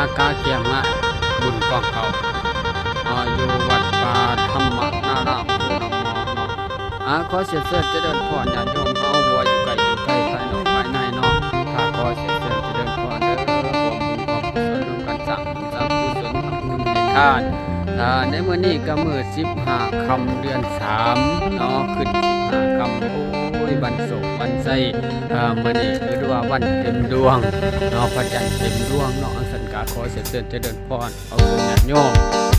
ອາກາດກຽມງານບຸນກອງເຂົ້າ ອາ ຢູ່ວັດປ່າທຳມະນາລາມພູນາມອງເນາະ. ອາ ຂໍສຽນເຊີນຈະເລີນພອນຍາດໂຍມເຮົາ ບໍ່ວ່າຢູ່ໃກ້ຢູ່ໄກ ພາຍນອກພາຍໃນເນາະ. ຂ້າຂໍສຽນເຊີນຈະເລີນພອນເດີ ຮ່ວມບຸນຮ່ວມກຸສົນນຳກັນ ສ້າງບຸນສ້າງກຸສົນ ທຳບຸນໃຫ້ທານ. ອາ ໃນມື້ນີ້ກໍມື້ສິບຫ້າຄ່ຳເດືອນສາມເນາະ ຂຶ້ນສິບຫ້າຄ່ຳ ໂອ້ຍ ວັນໂຊກວັນໄຊ. ອາ ມື້ນີ້ຖືວ່າວັນເຕັມດວງເນາະ ພະຈັນເຕັມດວງເນາະ. ອັນຊັ້ນກໍຂໍສຽນເຊີນຈະເລີນພອນ ເອົາບຸນຍາດໂຍມ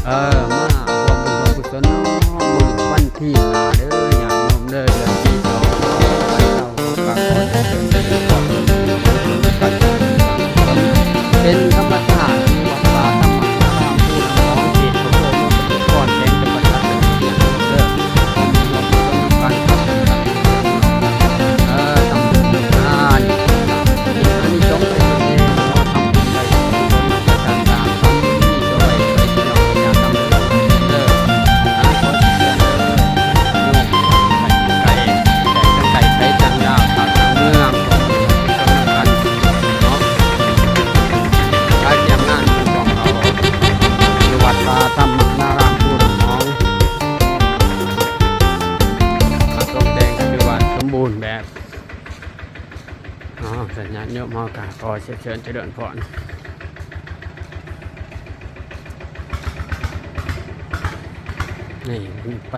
ເອີ ມາຮ່ວມບຸນຮ່ວມກຸສົນເນາະ ມື້ວັນທີຫ້າເດີ ຍາດໂຍມເດີ ເດືອນທີສອງ ເຮົາກໍຂໍສຽນເຊີນຈະເລີນພອນ ເປັນທຳມະຊາດທີ່ວັດປ່າທຳມະນາລາມພູນາມອງ ເຂດເຂົາໂພນ ນະຄອນແຂວງຈຳປາສັກ ເດີ ເອີ ທຳບຸນທຳທານ ອັນນີ້ສົງໄປເປັນແນວທຳບຸນໄດ້ ສາງສາມ ມີດອກໄມ້ໄປເທີ່ຽວກັນຢ່າງນຳເດີ ເດີ ອາ ຂໍເຊີນເດີ ໂຍມ ໄກ ແຂກທາງໄກໄປທາງລາວ ພາກທາງເມືອງ ເນາະ ການກຽມງານຂອງເຮົາ ຢູ່ວັດປ່າທຳມະນາລາມພູນາມອງ ມາຕົກແຕ່ງ ຖືວ່າສົມບູນແບບ. ເອົາ ຍາດໂຍມເຮົາກໍຂໍສຽນເຊີນຈະເລີນພອນ ນີ້